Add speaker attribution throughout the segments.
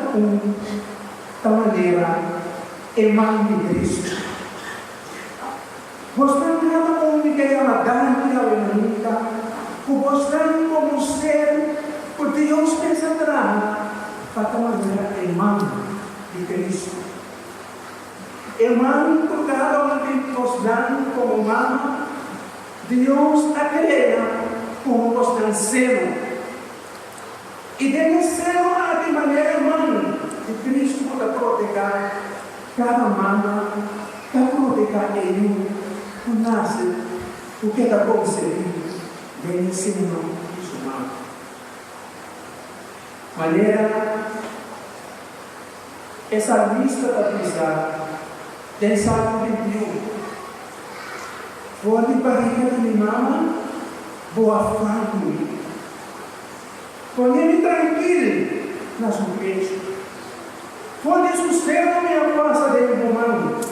Speaker 1: kada un ta manera e man di Cristo. Bosnan kada un mi ta yama danki awe mainta ku bosnan komo ser ku Dios pensa traha pa ta manera e man di Cristo. E man ku kada un di bosnan komo mama, Dios a krea komo bosnan seno. I den e seno aki manera e man di Cristo ku ta protehá kada mama, ta protehá e yu ku nase ku keda konsebí den e seno di su mama. Manera e salmista ta bisa den Salmo 21, For di barriga di mi mama bo a fal ku mi. Pone mi trankil na su pechu. For di su seno mi a pasa den bo man.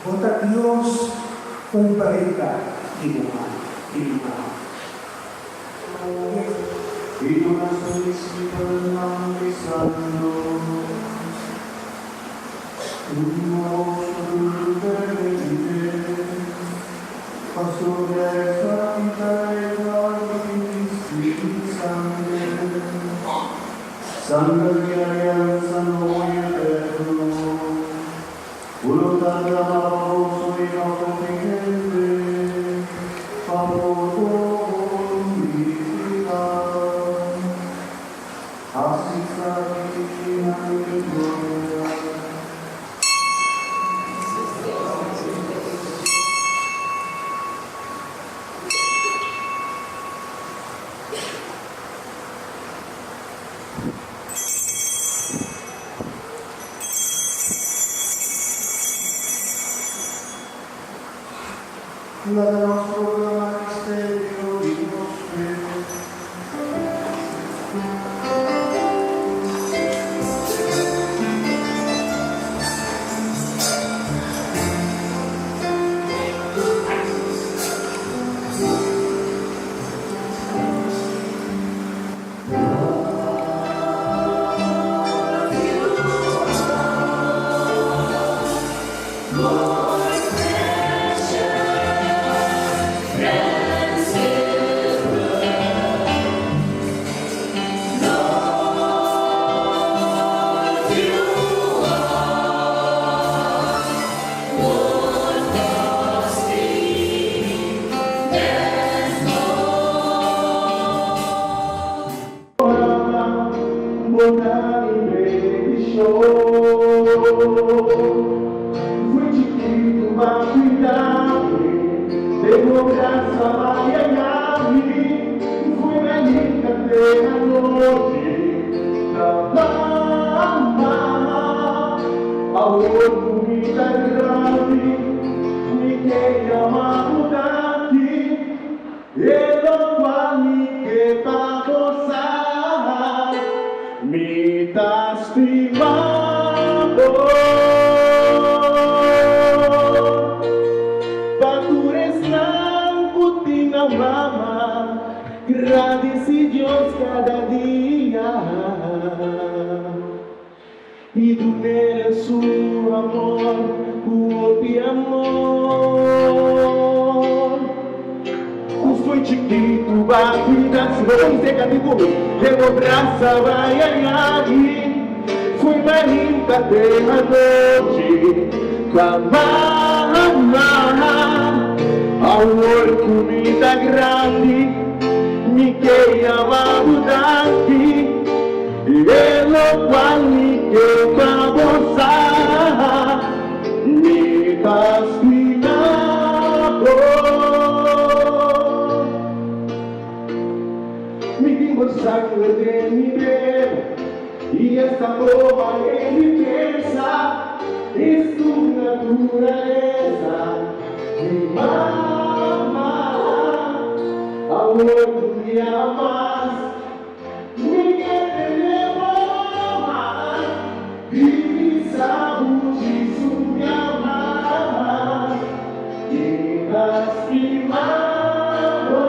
Speaker 1: Bo ta Dios for di barriga di bo mama, di mi mama.
Speaker 2: I duna su disipelnan bisando, Tuma boso tur bebe di dje, pasobra esaki ta e kòrpo di mi sangre, sangre di aliansa nobo i eterno, ku lo ta drama pa boso i pa hopi hende, pa pordon di piká. Hasi esaki na mi memoria. Laga nos proclama misterio di nos fe. Mama, bo ta mi bendishon. Fui chikitu b'a kuida mi, den bo brasa b'a yaya mi. Fui mainta te anochi, ta mama. Awor ku mi ta grandi, mi ke yama bo danki. E lokual mi ke pa bo sa, mi ta stima bo. Pa tur esnan ku tin nan mama, gradisi Dios kada dia. I dun'el su amor ku hopi amor. Ku foi chikitu ba cuida si bo con seca di cu mi den bo brasa ba yayagi Foi mahinta te anochi ta mama Awor cu mi ta grandi mi ke yama bo danki. E lokual mi ke pa bo sa, mi ta stima bo. Mi tin bo sangre den mi bena i esta broma den mi pensa, es tu naturalesa, mi mama. Awor un dia mas. Mi ke tene bo mas di mi sa buchi su yamada Mi ta stima bo.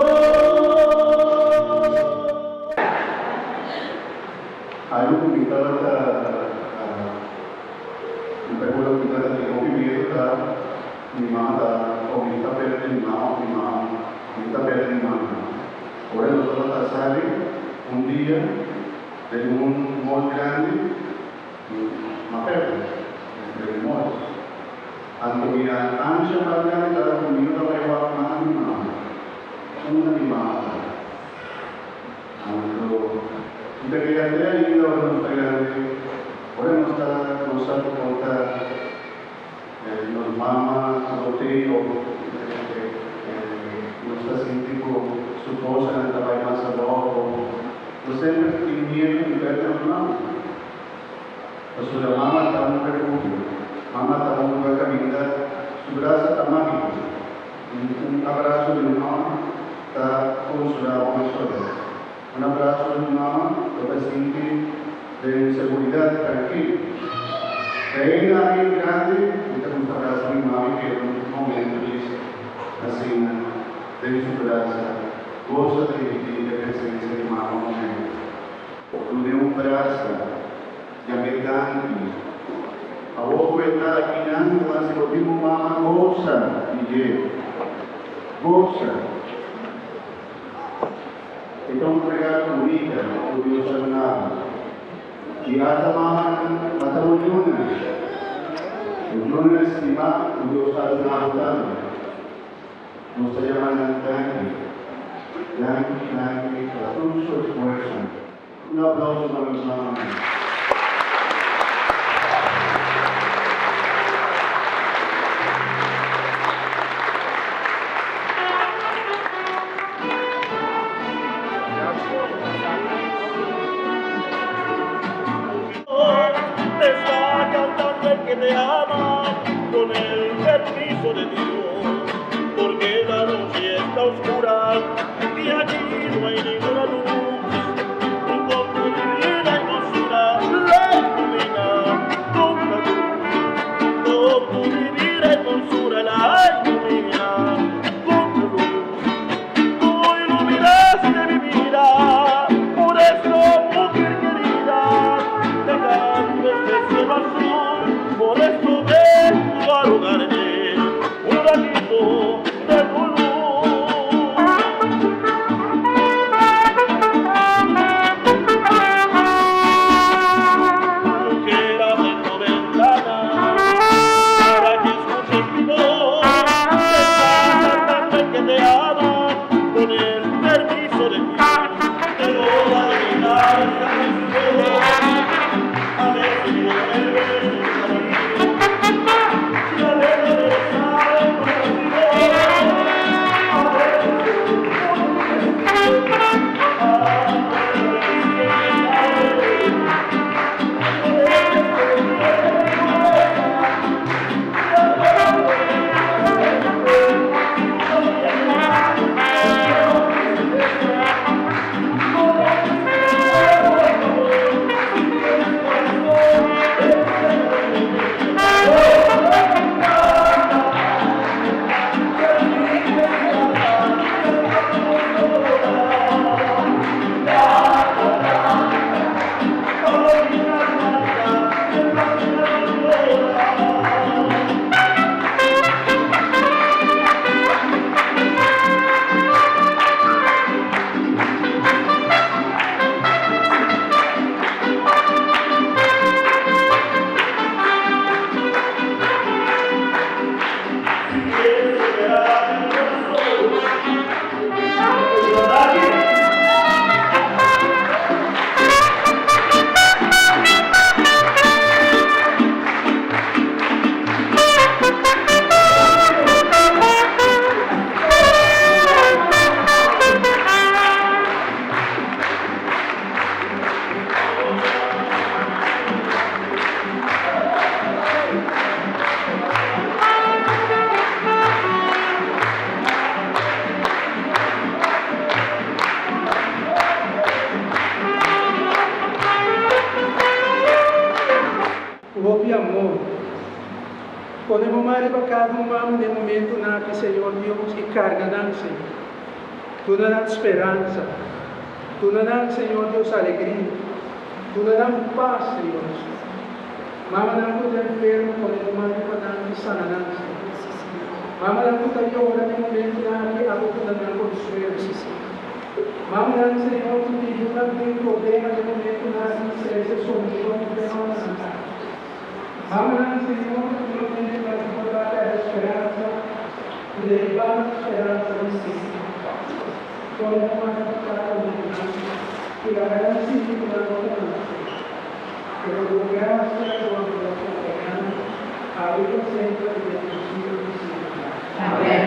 Speaker 3: Algo ku mi tabata. Mi mama ta, o mi ta perde mi mama o mi mama, mi ta perde mi mama. Ora nos tabata sali un dia den un mall grandi, mi a perde den e mall. Anto mi a ansha mas grandi tabata ku mi no ta bai wak mas mi mama. Unda mi mama ta? Anto mi ta keda te ainda ora nos ta grandi, ora nos ta nos sa ku por ta nos mama adopt'é òf nos ta sinti ku su kosanan ta bai mas abou òf nos semper tin miedu di pèrdè nos mama. Pasobra mama ta un refugio, mama ta un lugar kaminda su brasa ta mágiko. Un abraso di un mama ta consola bo mesora. Un abraso di un mama bo ta sinti den seguridad, trankil. Te ainda ami grandi mi ta gusta abrasa mi mami keda un momento djis asina den su brasa, gosa di di e presencia di mama un momento. Dun'e un brasa, yam'e danki. Awor ku e ta akinan, ta hasi bo tin un mama gosa di dje. Gosa. E ta un regalo bunita ku Dios a duna bo. I ata mamanan, ata bo yunan. Bo yunan stimá ku Dios a duna bo tambe. Nos ta yama nan danki. Danki, danki pa tur su esfuerso. Un aplauso pa nos mamanan.
Speaker 1: Ku hopi amor. Pone bo man riba kada un mama den momentunan aki, Señor Dios, i karga nan, Señor. Duna nan speransa. Duna nan, Señor Dios, alegria. Duna nan pas, Señor Jesus. Mamanan ku ta enfermo, pone bo man riba nan i sana nan, Señor. Mamanan ku ta yora den momentunan aki, abo ta duna nan konsuelo. Mamanan, Señor, ku tin yunan den problema den momentunan aki, trese solushon den mamanan aki. Mamanan, Señor, ku den momentunan aki por ta pèrdè speransa, leba nan speransa den Señor. Pone nan man na kada un di nan i laga nan sinti ku nan no ta nan so, pero bo grasia lo a kompañá nan awe pa semper i den tur siglo di siglonan.
Speaker 4: Amèn.